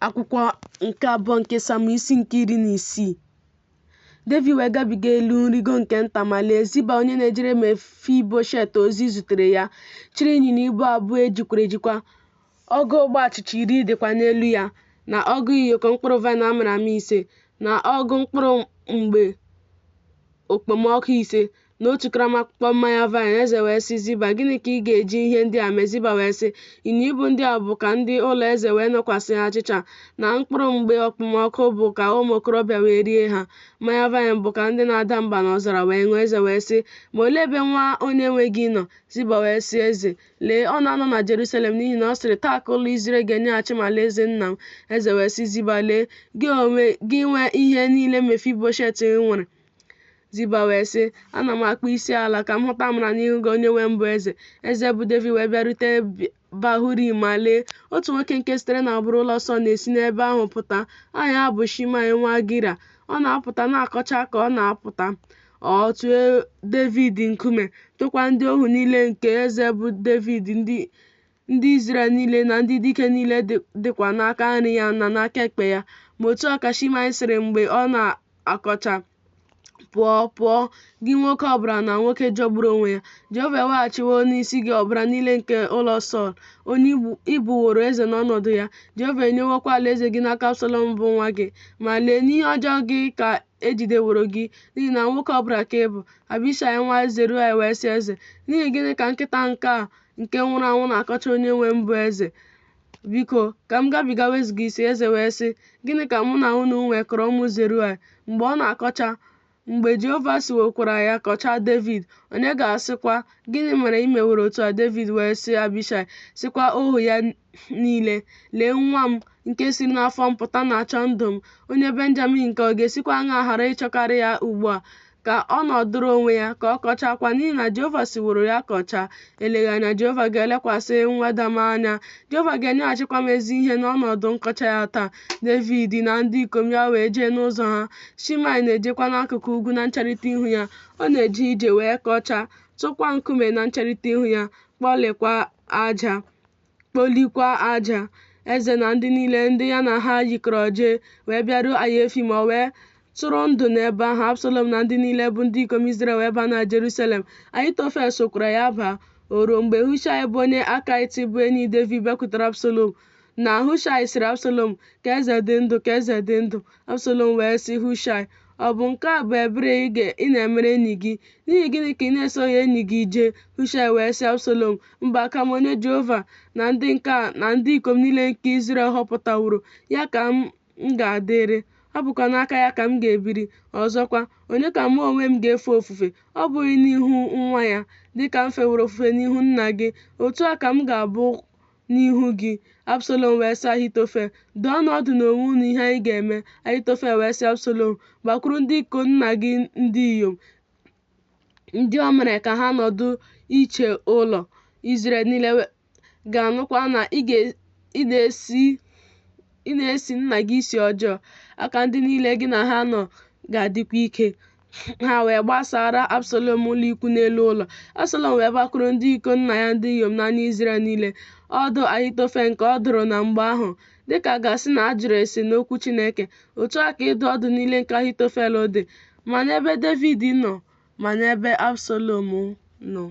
Akwụkwọ nke abụọ nke Samuel isi nke 16. Devid wee gabiga elu nrịgo nke nta, ma lee, Ziba onye na-ejere Mefiboshet ozi zutere ya, chịrị ịnyịnya ibu abụọ e jikwara ejikwa, ọgụ ogbe achịcha 10 dịkwa n'elu ya, na ọgụ ụyọkọ mkpụrụ vaịn a mịrị amị 5, na ọgụ mkpụrụ mgbe okpomọkụ 5, na otu karama akpụkpọ mmanya vaịn. Eze wee sị Ziba, Gịnị ka ị ga-eji ihe ndị a mee? Ziba wee sị, Ịnyịnya ibu ndị a bụ ka ndị ụlọ eze wee nọkwasị ha, achịcha na mkpụrụ mgbe okpomọkụ bụ ka ụmụ okorobịa wee rie ha, mmanya vaịn bụ ka ndị na-ada mba n'ọzara wee ṅụọ. Eze wee sị, Ma olee ebe nwa onye nwe gị nọ? Ziba wee sị eze, Lee, ọ na-anọ na Jerusalem, n'ihi na ọ sịrị, Taa ka ụlọ Izrel ga-enyeghachi m alaeze nna m. Eze wee sị Ziba, Lee, gị onwe gị nwe ihe niile Mefiboshet nwere. Ziba wee sị, Ana m akpọ isi ala ka m hụta amara n'ihu gị, onyenwe m bụ eze. Eze bụ Devid wee bịarute Bahurim, ma lee, otu nwoke nke sitere n'agbụrụ ụlọ Sọl na-esi n'ebe ahụ pụta. Aha ya bụ Shimei nwa Gira. Ọ na-apụta na-akọcha ka ọ na-apụta. Ọ tụọ Devid nkume, tụkwa ndị ohu niile nke eze bụ Devid, ndị Izrel niile na ndị dike niile dịkwa n'aka nri ya na n'aka ekpe ya. Ma otu a ka Shimei sịrị mgbe ọ na-akọcha, Pụọ, pụọ, gị nwoke ọbara na nwoke jọgburu onwe ya. Jehova eweghachiwo n'isi gị ọbara niile nke ụlọ Sọl, onye ị bụworo eze n'ọnọdụ ya. Jehova enyewokwa alaeze gị n'aka Absalọm bụ nwa gị. Ma lee, n'ihe ọjọọ gị ka e jideworo gị, n'ihi na nwoke ọbara ka ị bụ. Abishaị nwa Zeruaya wee sị eze, N'ihi gịnị ka nkịta nke a nke nwụrụ anwụ na-akọcha onyenwe m bụ eze? Biko, ka m gabiga wezụga isi. Eze wee sị, Gịnị ka mụ na unu nwekọrọ, ụmụ Zeruaya? Mgbe ọ na-akọcha, mgbe Jehova siwokwara ya kọchaa Devid, onye ga-asịkwa, Gịnị mere i meworo otu a? Devid wee sị Abishaị, sịkwa ohu ya niile, Lee, nwa m nke siri n'afọ m pụta na-achọ ndụ m. Onye Benjamin nke a ọ ga-esikwa aṅaa ghara ịchọkarị ya ugbu a? Ka ọ nọdụrụ onwe ya, ka ọ kọchaakwa, n'ihi na Jehova siworo ya kọchaa. Eleghị anya Jehova ga-elekwasị mweda m anya, Jehova ga-enyeghachikwa m ezi ihe n'ọnọdụ nkọcha ya taa. Devid na ndị ikom ya wee jee n'ụzọ ha, Shimei na-ejekwa n'akụkụ ugwu na ncherịta ihu ya. Ọ na-eje ije wee kọchaa, tụkwa nkume na ncherịta ihu ya, kpolikwa aja. Eze na ndị niile ndị ya na ha yikọrọ jee, wee bịaruo Aya Efraim, o wee tụrụ ndụ n'ebe ahụ. Absalọm na ndị niile bụ ndị ikom Izrel wee baa na Jerusalem. Ahitofel sokwara ya baa. O ruo, mgbe Hushaị bụ onye Akaịt bụ enyi Devid bịakwutere Absalọm, na Hushaị sịrị Absalọm, Ka eze dị ndụ, ka eze dị ndụ. Absalọm wee sị Hushaị, Ọ bụ nke a bụ ebere ị na-emere enyi gị? N'ihi gịnị ka ị na-esoghị enyi gị jee? Hushaị wee sị Absalọm, Mba, kama onye Jehova na ndị nke a na ndị ikom niile nke Izrel họpụtaworo, ya ka m ga-adịrị, ọ bụkwa n'aka ya ka m ga-ebiri. Ọzọkwa, onye ka mụ onwe m ga-efe ofufe? Ọ bụghị n'ihu nwa ya? Dị ka m feworo ofufe n'ihu nna gị, otu a ka m ga-abụ n'ihu gị. Absalọm wee sị Ahitofel, Dụọnụ ọdụ n'onwe unu ihe anyị ga-eme. Ahitofel wee sị Absalọm, Gbakwuru ndị iko nna gị ndị inyom, ndị o mere ka ha nọdụ iche ụlọ Izrel niile ga-anụkwa na ị na-esi nna gị isi ọjọọ, aka ndị niile gị na ha nọ ga-adịkwa ike. Ha wee gbasaara Absalọm ụlọikwuu n'elu ụlọ. Absalọm wee gbakwuru ndị iko nna ya ndị inyom n'anya Izrel niile. Ọdụ Ahitofel nke ọ dụrụ na mgbe ahụ, dị ka a ga-asị na a jụrụ ase n'okwu Chineke, otu a ka ịdụ ọdụ niile nke Ahitofel dị, ma n'ebe Devid nọ ma n'ebe Absalọm nọ.